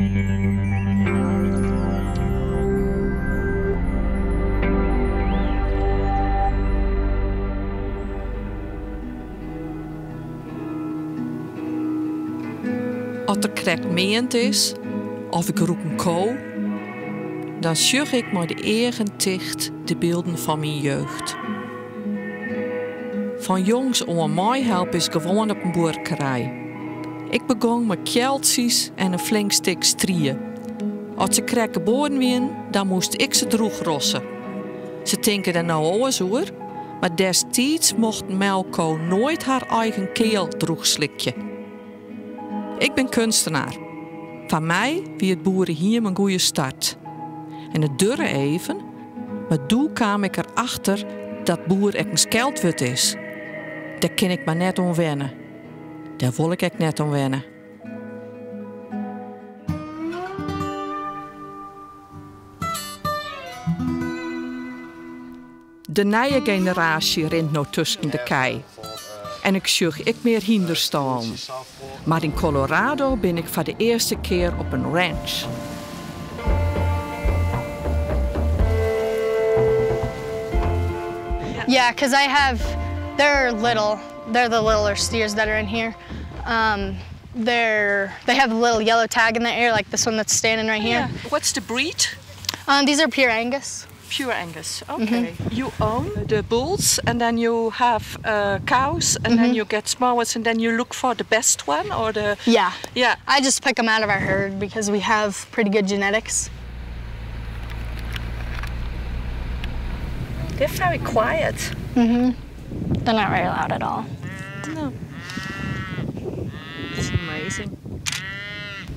As der krekt meand is of ik rûk in ko, dan sjoch ik mei de eagen ticht de bylden fan myn jeugd. Fan jongs oan meihelpe is gewoan op in buorkerij. Ik begong mei kealtsjes en in flink stik strie. As se krekt geboren wienen, dan moast ik se drûch rosse. Se tinke der no oars oer, mar destiids mocht in melkko noait har eigen keal drûch slikje. Ik bin keunstenaar. Foar my wie it boerehiem in goede start. En it duorre even, mar doe kaam ik der achter dat boer ek in skeldwurd is. Dêr kin ik mar net oan wenne. Dêr wol ik ek net oan wenne. De nije generaasje rint no tusken de kij. En ik sjoch ek mear hynderstâlen. Mar yn Colorado bin ik foar de earste kear op in ranch. Yeah, because I have, they're little. They're the littler steers that are in here. Um, they're they have a little yellow tag in their ear, like this one that's standing right here. Yeah. What's the breed? Um, these are pure Angus. Pure Angus. Okay. You own the bulls, and then you have cows, and then you get small ones, and then you look for the best one, or the Yeah. Yeah. I just pick them out of our herd because we have pretty good genetics. They're very quiet. Mm-hmm. They're not very loud at all. No. It's amazing.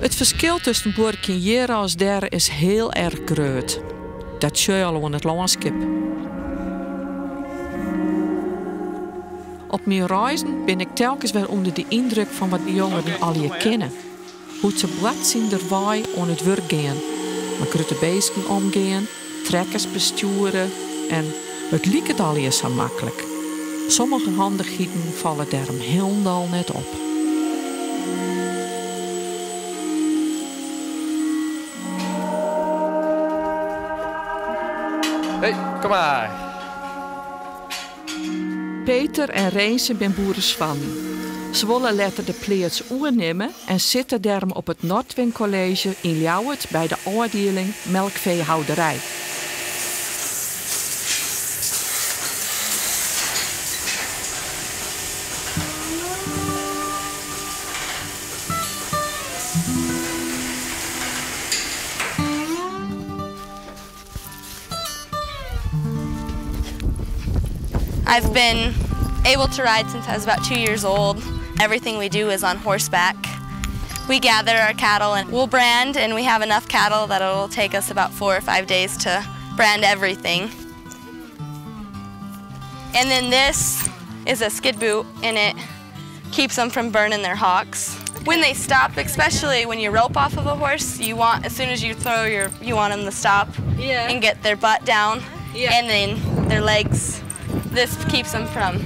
It ferskil tusken buorkjen hjir as dêr is hiel erch grut. Dat sjoch je al oan it lânskip. Op myn reizen bin ik telkens wer ûnder de yndruk fan wat dy jongeren allegear kinne. Hoe't se boartsjenderwei oan it wurk gean, mei grutte bisten omgean, trekkers bestjoere en it liket allegear sa maklik. Sommige handichheden falle dêrom hielendal net op. Hey, kom mar. Peter en Rinse binne boeresoannen. Se wolle letter de pleats oernimme en sitte dêrom op it Nordwin College yn Ljouwert by de ôfdieling melkfeehouderij. I've been able to ride since I was about 2 years old. Everything we do is on horseback. We gather our cattle and we'll brand, and we have enough cattle that it'll take us about 4 or 5 days to brand everything. And then this is a skid boot, and it keeps them from burning their hocks. When they stop, especially when you rope off of a horse, you want, as soon as you throw your, you want them to stop and get their butt down, and then their legs. This keeps them from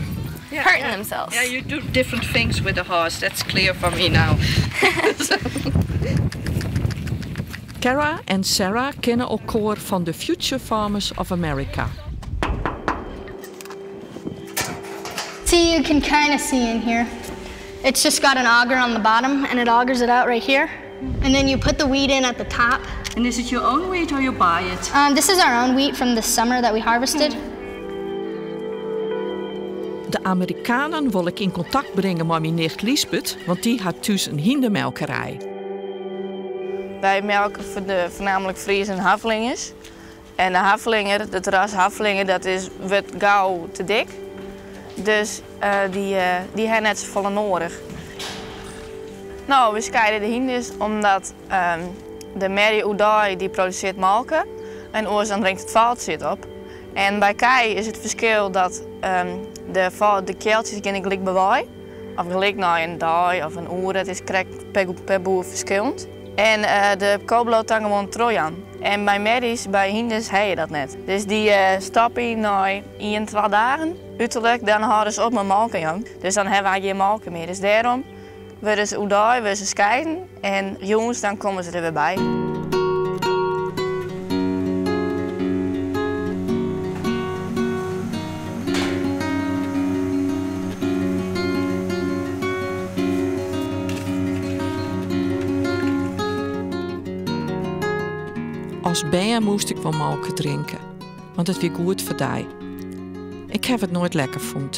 hurting themselves. Yeah, you do different things with the horse. That's clear for me now. Kara en Sarah kenne elkoar fan de Future Farmers of America. See, you can kind of see in here. It's just got an auger on the bottom and it augers it out right here. And then you put the wheat in at the top. And is it your own wheat or you buy it? This is our own wheat from the summer that we harvested. De Amerikanen wol ik yn kontakt bringe mei myn nicht Liesbeth, want dy hat thús in hyndermelkerij. Wy melke foarnaamlik Friezen en Haflingers. En de Haflinger, it ras Haflinger, dat is, wurdt gau te dik. Dus dy, dy ha net safolle noadich. No, we skeide de hynders omdat de merje oerdei dy produsearret molke en oars dan drinkt it faaltsje it op. En by kij is it ferskil dat de, de kealtsjes geane gelyk by wei, of gelyk nei in dei of in oere, it is krekt per boer ferskillend. En de ko bliuwt dan gewoan trochjaan. En by merjes, by hynders ha je dat net. Dus dy stoppe nei ien, twa dagen uterlik, dan hâlde se op mei molke jaan. Dus dan hawwe wy gjin molke mear. Dus dêrom Wurde se oerdei wurde se skeiden en jûns dan komme se der wer by. As bern moast ik wol molke drinke, want it wie goed foar dy. Ik haw it noait lekker fûn.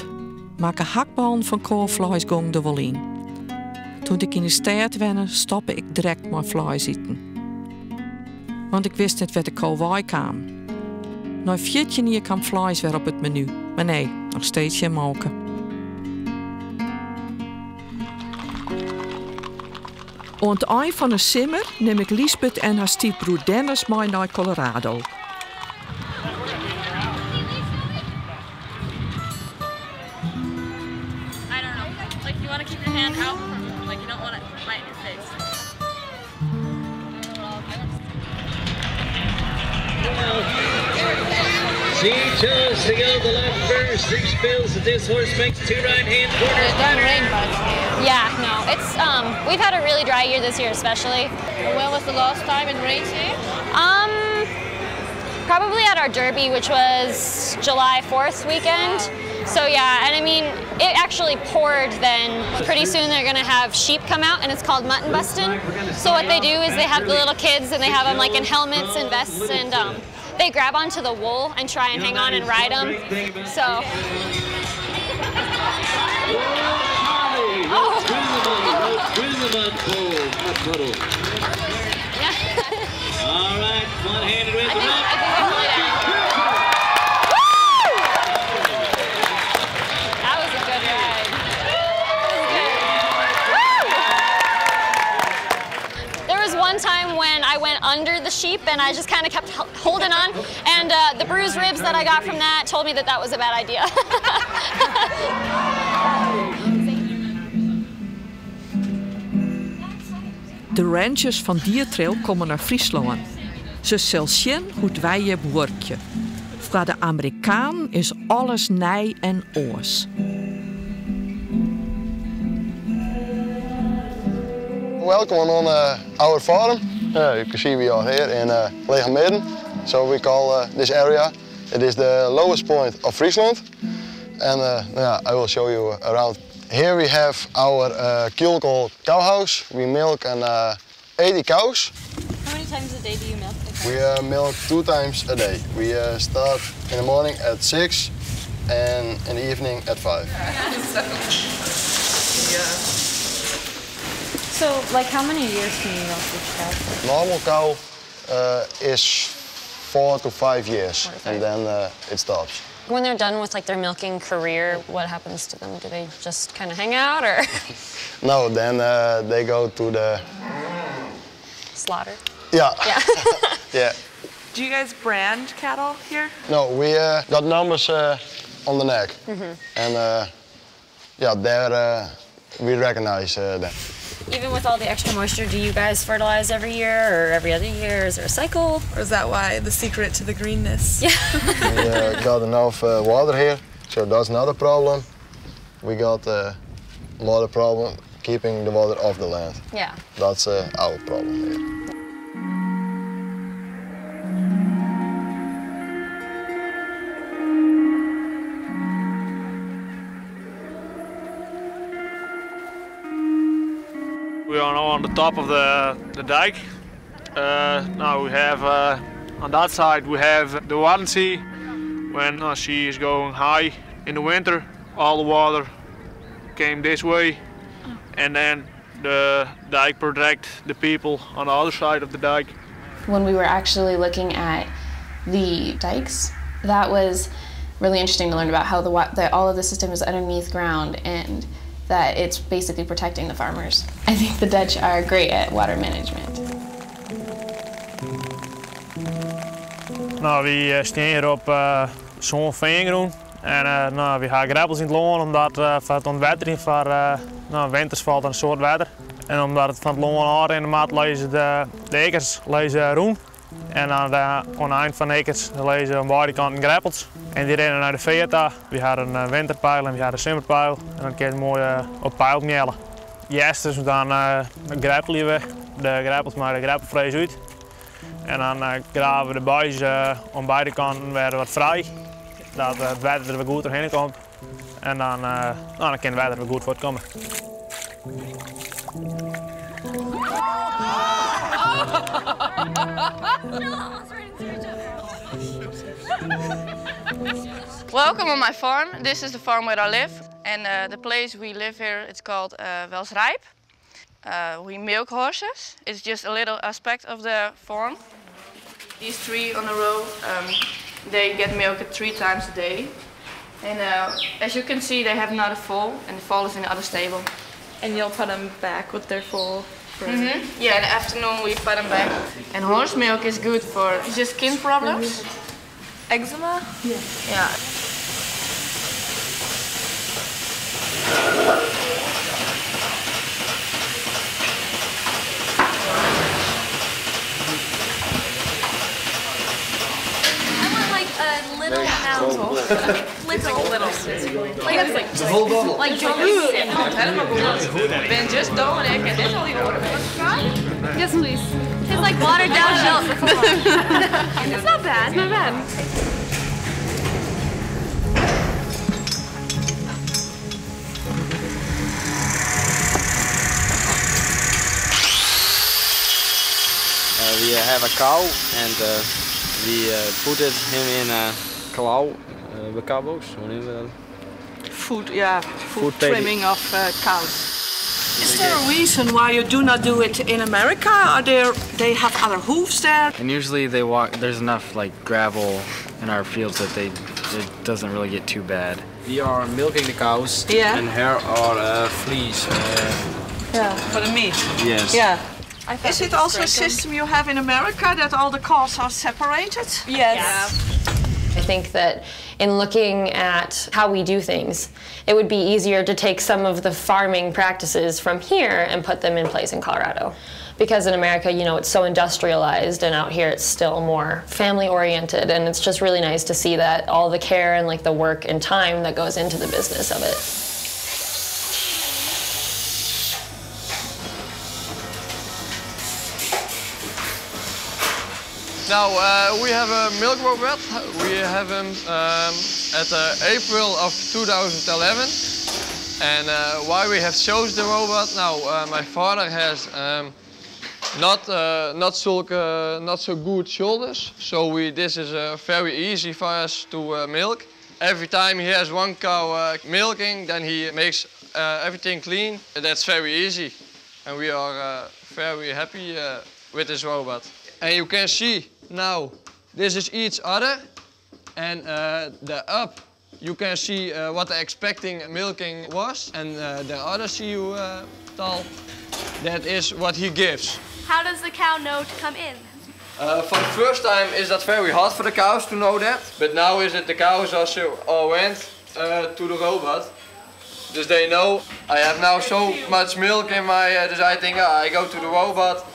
Makke hakballen fan kowefleis gongen der wol yn. Doe't ik yn de stêd wenne, stoppe ik direkt mei fleis iten. Want ik wist net wêr't de ko wei kaam. Nei 14 jier kaam fleis wer op it menu, mar nee, noch steeds gjin molke. Oan it ein fan 'e simmer nim ik Liesbeth en har styfbroer Dennis mei nei Colorado. She chose to go the left first. She feels that this horse makes two right hand corners. It doesn't rain much here. Yeah, no. It's um we've had a really dry year this year especially. When was the last time it rained here? Um probably at our derby, which was July 4th weekend. So yeah, and I mean, it actually poured then. Pretty soon they're gonna have sheep come out and it's called mutton bustin'. So what they do is they have the little kids and they have them like in helmets and vests and um, they grab onto the wool and try and hang on and ride them. So. Oh. Yeah. All right, one-handed with I the think, rope. I think I pulled it out. Woo! That was a good ride. That was good. Woo! There was one time when I went under the sheep and I just kind of kept holding on, and uh, the bruised ribs that I got from that told me that that was a bad idea. De ranchers fan Diertrail komme nei Fryslân. Se sille sjen hoe't wy hjir buorkje. Foar de Amerikanen is alles nij en oars. Welcome on our farm. You can see we are here in Leechameren. So we call this area. It is the lowest point of Friesland. And yeah, I will show you around. Here we have our uh, cow house. We milk and 80 cows. How many times a day do you milk the cows? We milk two times a day. We start in the morning at 6 and in the evening at 5. So, like, how many years can you milk each cow? Normal cow is 4 to 5 years, 4 to 5. and then it stops. When they're done with like their milking career, what happens to them? Do they just kind of hang out or No, then they go to the slaughter? Yeah. Yeah. Yeah. Do you guys brand cattle here? No, we got numbers on the neck, and yeah, there we recognize them. Even with all the extra moisture, do you guys fertilize every year or every other year? Is there a cycle? Or is that why the secret to the greenness? Yeah. We got enough water here, so that's not a problem. We got more problem keeping the water off the land. Yeah. That's our problem here. We are now on the top of the dike. Now we have on that side we have the Waddenzee. When the sea is going high in the winter, all the water came this way, and then the dike protect the people on the other side of the dike. When we were actually looking at the dikes, that was really interesting to learn about how all of the system is underneath ground and that it's basically protecting the farmers. I think the Dutch are great at water management. Nou, wy steane hjir op zo'n feangrûn. En nou, wy ha greppels yn it lân omdat foar it ûntwetterjen foar nou, winters falt der in soad wetter. En omdat it fan it lân ôfrinne moat, lizze de ikkers lizze rûn. En dan oan de ein fan de ikkers lizze oan beide kanten greppels. En dy rinne nei de feart ta. Wy ha in winterpeil en wy ha in simmerpeil. En dan kin je moai op peil mealle. Hjerst dan greppelje we de greppels mei de greppelfrees út. En dan grave we de buis oan beide kanten wer wat frij, dat it wetter der wer goed trochhinne komt. En dan, no, dan kin it wetter wer goed fuortkomme. Welcome on my farm. This is the farm where I live. And the place we live here, it's called Welsrijp. We milk horses. It's just a little aspect of the farm. These three on a row, they get milked three times a day. And as you can see, they have not a foal, and the foal is in the other stable. And you'll put them back with their foal? For Yeah, in the afternoon we put them back. And horse milk is good for just skin problems. Eczema? Yeah. Yeah. I want like a little mouthful. Little, little. Like, like, The whole bottle. Like don't sip. Ik ben just Dominic en dit is al die woorden. Yes, please. It's like watered down milk. It's not bad. It's not bad. We have a cow and we put it him in a klauw, uh, cowbox, hoe noemen we dat? Food, yeah, food, food trimming of cows. Is there a reason why you do not do it in America? Are there they have other hooves there? And usually they walk. There's enough like gravel in our fields that they it doesn't really get too bad. We are milking the cows, yeah. and here are fleas. Yeah, for the meat. Yes. Yeah. Is it also a system you have in America that all the cows are separated? Yes. Yeah. I think that in looking at how we do things, it would be easier to take some of the farming practices from here and put them in place in Colorado. Because in America, you know, it's so industrialized, and out here it's still more family oriented, and it's just really nice to see that all the care and like the work and time that goes into the business of it. Now, we have a milk robot. We have him at April of 2011. And why we have chosen the robot? Now, my father has not so good shoulders, so this is very easy for us to milk. Every time he has one cow milking, then he makes everything clean. That's very easy, and we are very happy with this robot. And you can see now, this is each other, and the up, you can see what the expecting milking was, and the other see you tall, that is what he gives. How does the cow know to come in? For the first time is that very hard for the cows to know that, but now is it the cows also all went to the robot. Dus they know I have now so much milk in my, dus I think I go to the robot.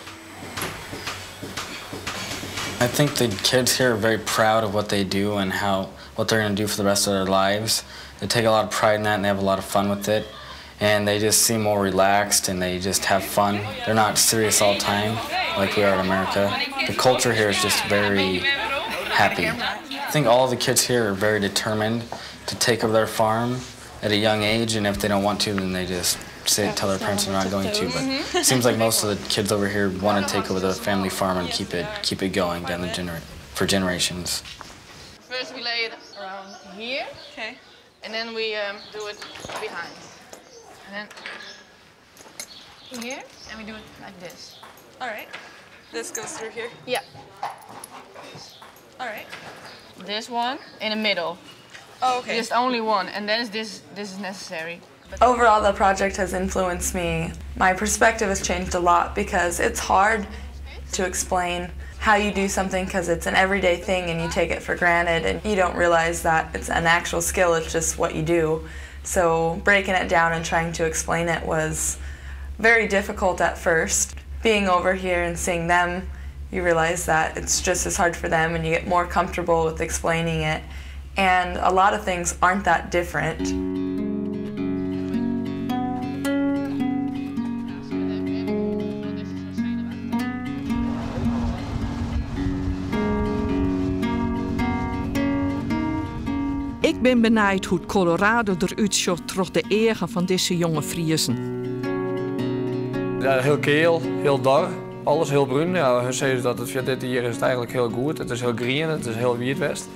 I think the kids here are very proud of what they do and what they're going to do for the rest of their lives. They take a lot of pride in that and they have a lot of fun with it. And they just seem more relaxed and they just have fun. They're not serious all the time like we are in America. The culture here is just very happy. I think all the kids here are very determined to take over their farm at a young age, and if they don't want to, then they just say, tell their parents they're not going to. But it seems like most of the kids over here want to take over the family farm and keep it going down the for generations. First we lay it around here, okay, and then we do it behind. And then here, and we do it like this. All right. This goes through here? Yeah. All right. This one in the middle. Oh, okay. Just only one, and then this is necessary. Overall, the project has influenced me. My perspective has changed a lot because it's hard to explain how you do something because it's an everyday thing and you take it for granted and you don't realize that it's an actual skill, it's just what you do. So breaking it down and trying to explain it was very difficult at first. Being over here and seeing them, you realize that it's just as hard for them and you get more comfortable with explaining it. And a lot of things aren't that different. Ik bin benijd hoe't Colorado derút sjocht troch de eagen fan dizze jonge Friezen. Ja, hiel keal, hiel dor, alles hiel brún. Ja, hun sizze dat it foar dit jier is it eigentlik hiel goed. It is hiel grien, it is hiel wiet west.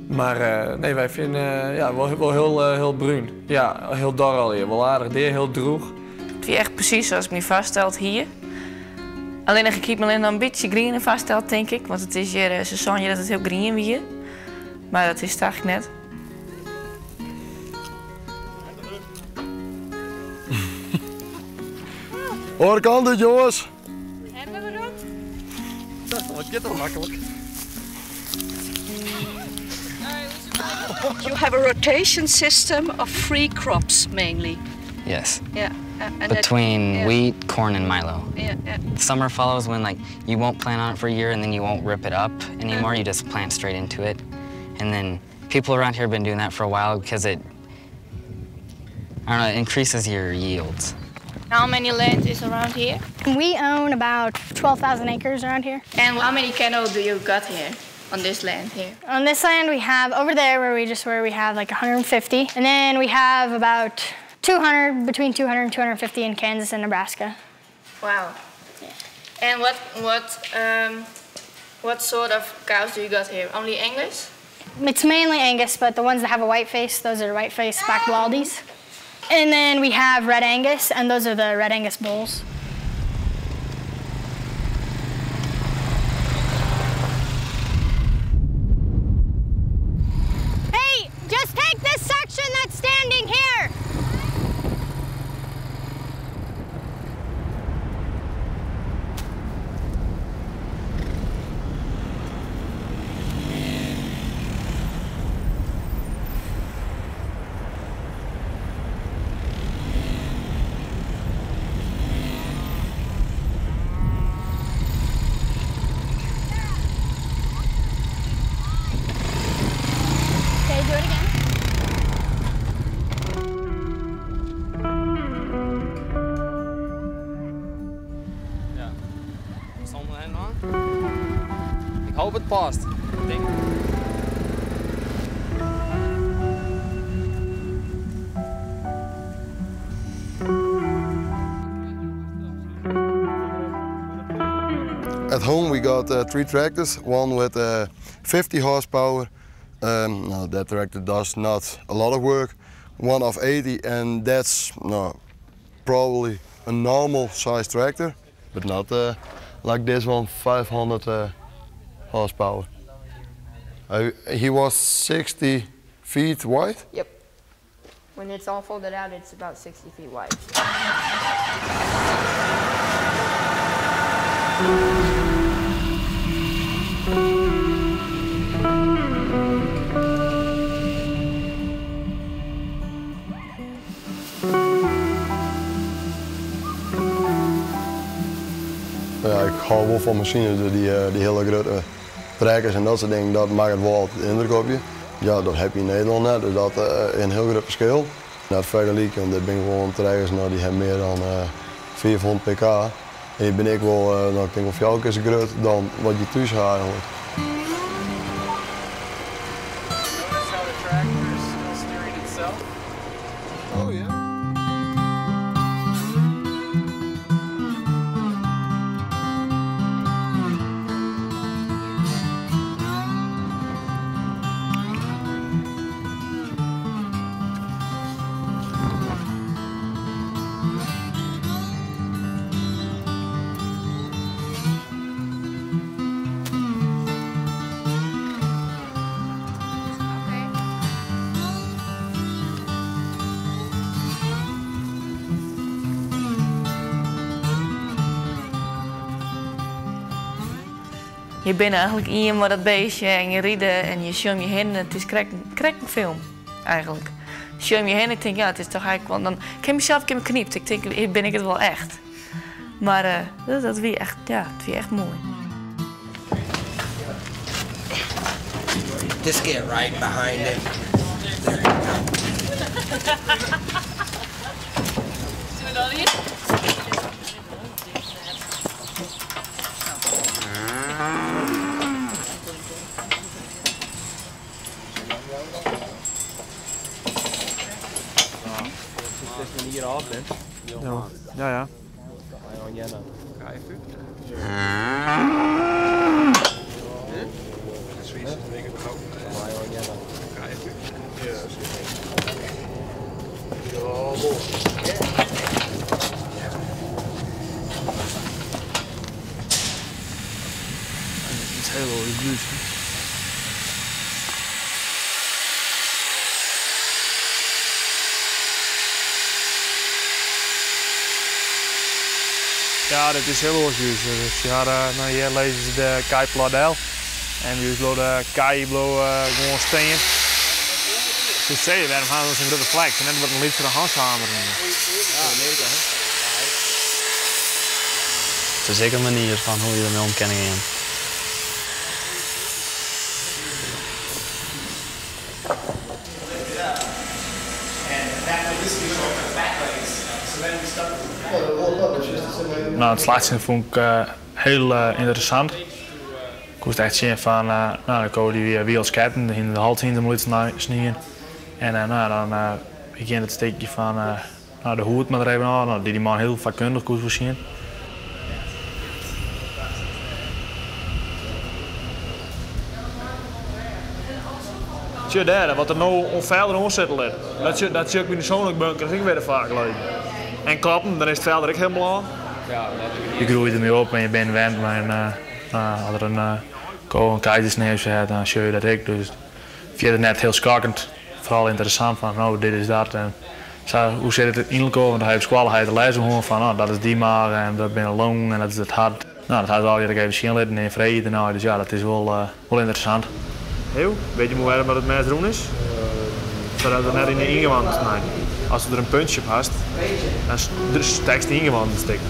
Mar eh, nee, wy fine ja, wol, wol hiel, eh, hiel brún. Ja, hiel dor allegear. Wol aardich dea, hiel drûch. It wie echt presys sa't ik my foarsteld hie. Allinnich ik hie my allinnich noch in bytsje griener foarsteld, tink ik. Want it is hjir, eh, se seinen hjir dat it hiel grien wie. Mar dat is it eigentlik net. Oare kant út, jonges. Hebben we dat? Dat giet toch maklik. You have a rotation system of three crops mainly. Yes. Yeah. And Between that, yeah. wheat, corn, and milo. Yeah. Summer fallows when like you won't plant on it for a year and then you won't rip it up anymore. You just plant straight into it. And then people around here have been doing that for a while because it, I don't know, it increases your yields. How many land is around here? We own about 12,000 acres around here. And how many cattle do you got here on this land here? On this land we have over there where we just where we have like 150. And then we have about 200, between 200 and 250 in Kansas and Nebraska. Wow. And what sort of cows do you got here? Only Angus? It's mainly Angus, but the ones that have a white face, those are white face Black Baldies. And then we have Red Angus, and those are the Red Angus bulls. Hey, just take this section that's standing here. Okay, do it again. Ja. Zonder hen aan. Ik hoop het past. Ik denk. At home we got three tractors, one with 50 horsepower. No, that tractor does not a lot of work. One of 80, and that's no, probably a normal size tractor, but not like this one, 500 horsepower. He was 60 feet wide? Yep. When it's all folded out, it's about 60 feet wide. Ja, ik hou wol fan masines, dus dy hiele grutte trekkers en dat soart dingen, dat makket wol altyd yndruk op je. Ja, dat ha je yn Nederlân net, dus dat is in hiel grut ferskil. Net fergelike, want dit binne gewoan trekkers, no, dy hawwe mear dan 500 pk. En dy binne ek wol, no, ik tink wol 4 kear sa grut dan wat je thús ha eigentlik. Notice how the tractor is still steering itself? Oh yeah. Je binne eigentlik ien mei dat bistje en je ride en je sjogge om je hinne. It is krekt in film, eigentlik. Sjoch om je hinne, ik tink, ja, it is toch eigentlik wol... Dan, ik ha mysels ik knypt. Ik tink, bin ik it wol echt? Mar dat wie echt, ja, it wie echt moai. Just get right behind him. There you go. Zullen we dan hier? âld bent. Ja, ja. ja. Het is heel juist. Ja, dat is heel oors. Dus ja, nou, hier lezen ze de kei pladel. En we de kei gewoon steen. Dus zie je, waarom gaan we zo'n grote vlek? En net wat een liefste handzamer. Ja, Amerika, hè? Het is zeker een manier van hoe je ermee om kan gaan. Nou, het slachtsjen vond ik heel interessant. Ik moest echt zien van, nou, dan komen die wiels ketten, in de hals in de sneeuw. En nou, dan begint het stukje van nou, de hoed maar er even aan, nou, die die man heel vakkundig kon voorzien. Tje, daar, wat er nou onveilig omzetten ligt. Dat zie ik bij de zoon bunker, dat ik weer vaak leuk. En klappen, dan is het veld er ook helemaal aan. Je groeit ermee op en je bent wend, maar nou, als er een kool een keizersneeuw zit, dan zie je dat ik. Dus ik vind het net heel schokkend, vooral interessant van, nou, dit is dat. En zo, hoe zit het in elkaar? Want hij heeft school, hij de lezen gewoon van, nou, dat is die maag en dat ben een long en dat is het hart. Nou, dat had al even zien laten in vrede. Nou, dus ja, dat is wel, wel interessant. Heel, weet je hoe wat het mes doen is? Zodat het net in de ingewand snijdt. Als er een puntje past, dan steekt de ingewand een stuk.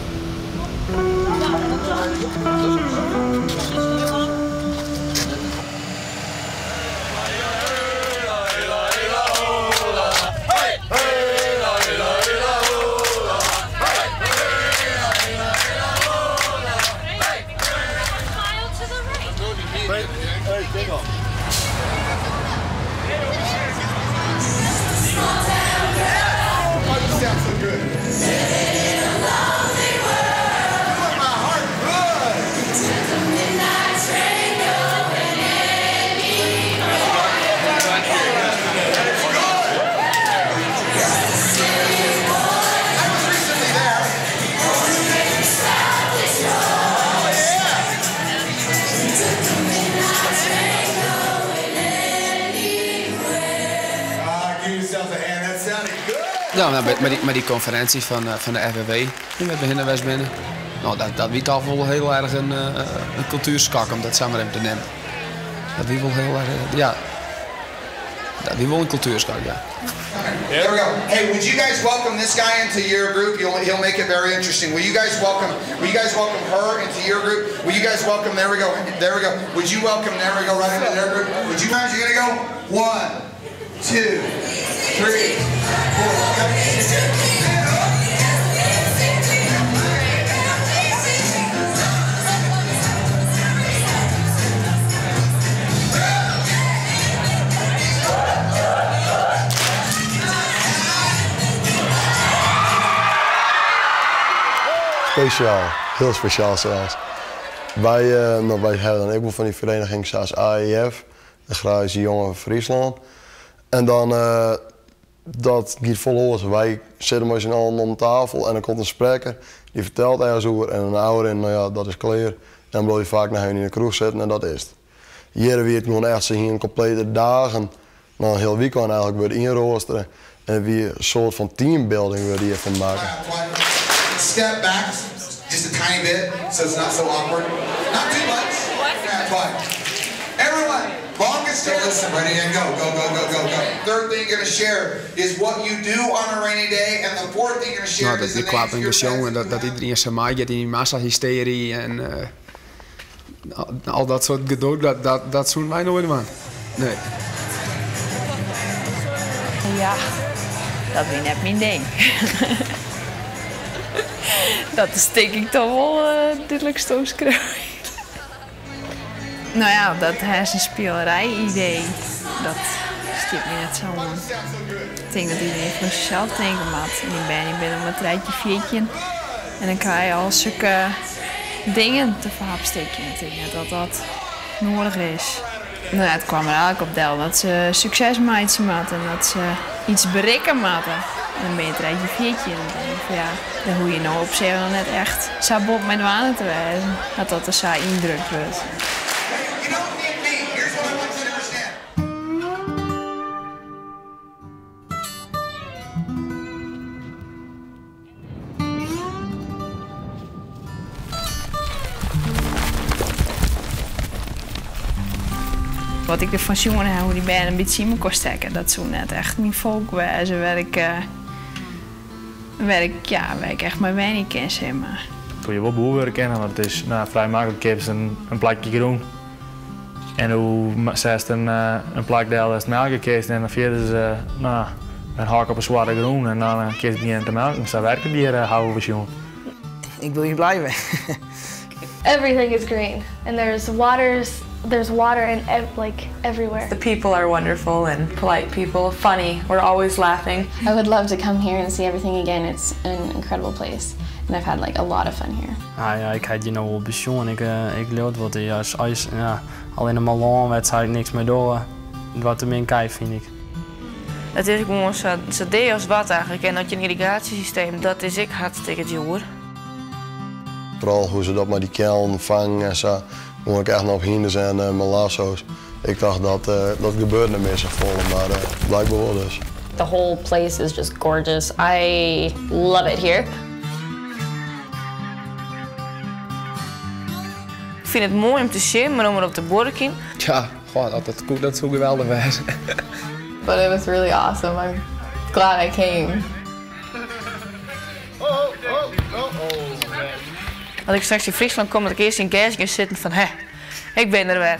Ja, nou, maar die conferentie van de FNW, die met beginnen West binnen. Nou, dat wie toch wel heel erg een cultuurskak om dat samen even te nemen. Dat wie wel heel erg, ja. Dat wie wel een cultuurskak, ja. There we go. Hey, would you guys welcome this guy into your group? He'll make it very interesting. Will you guys welcome? Will you guys welcome her into your group? Will you guys welcome? There we go. There we go. Would you welcome? There we go. Right into their group. Would you guys? You're gonna go. 1, 2, 3, 4. Speciaal, heel speciaal zelfs. Wij, nou, wij hebben dan ook wel van die vereniging zoals AEF, de Agrarische Jongen van Friesland. En dan, dat gaat vol los. Wij zitten met z'n allen om tafel en dan komt een spreker, die vertelt ergens over en een ouder en nou ja, dat is klaar. En dan blijf je vaak naar hun in de kroeg zitten en dat is het. Hier weer het gewoon echt ze hier een complete dagen, nou een heel weekend eigenlijk weer inroosteren. En weer een soort van teambuilding weer hier van maken. Step back just a tiny bit so it's not so awkward. Not too much. But everyone, longest to listen. Ready and go, go, go, go, go, go. Third thing you're gonna share is what you do on a rainy day, and the fourth thing you're gonna share Nou, dat is the die klap en names of your gesjong en dat iedereen zijn maai gaat in die massahysterie en al dat soort gedoe, dat zoen wij nooit, man. Nee. Ja, dat is net mijn ding. Dat is denk ik toch wel duidelijk stoomschreeuwen. Nou ja, dat hersenspielerij-idee, dat stiet my net sa oan. Ik tink dat iderien foar sichsels tinke moat. En dy bern dy binne noch mar 13, 14 en dan krije je al sokke dingen te ferhapstikjen. Ik tink net dat dat noadich is. No ja, it kwam der eigentlik op del dat se sukses meitsje moatte en dat se iets berikke moatte. En dan binne je 13, 14 en dan tink ik fan ja, dêr hoege je no op sich noch net echt sa bot mei dwaande te wêzen, dat dat der sa yndrukt wurdt. Wat ik derfan sjoen ha, hoe dy bern in bytsje yn mekoar stekke, dat soe net echt myn folk wêze wêr ik, wêr ik, ja, wêr ik echt mei wenje kin, sis mar. Koe je wol boerwurk kinne, want it is no, frij maklik. Keapest in plakje grûn en do setst in plak del dêr'tst melke kinst en dan fierders no, in hok op 'e swarde grûn en dan kinst begjinne te melken. Sa werkt it hjir, hawwe we sjoen. Ik wil hier blijven. Everything is green and there's waters there's water in like everywhere. The people are wonderful and polite people, funny. We're always laughing. I would love to come here and see everything again. It's an incredible place and I've had like a lot of fun here. Ah, ja, ik ha it hjir no wol besjoen. Ik, ik leau it wol. As, as, ja, allinne mar lân wêr't se eigentlik niks mei dogge, wat te min kij fyn ik. It is gewoan sa, sa dea as wat eigentlik. En dat je in yrrigaasjesysteem, dat is ek hartstikke djoer. Foaral hoe't se dat mei dy keallen fangen en sa. Gewoan echt noch op hynders en uh, mei lasso's. Ik tocht dat uh, dat gebeurt net mear safolle, mar uh, blykber wol dus. The whole place is just gorgeous. I love it here. Ik fyn it moai om te sjen, mar om der op te buorkjen. Ja, goh, dat, dat soe geweldich wêze. But it was really awesome. I'm glad I came. As ik straks yn Fryslân kom, dat ik earst yn it gers gean sitten fan hè, ik bin der wer.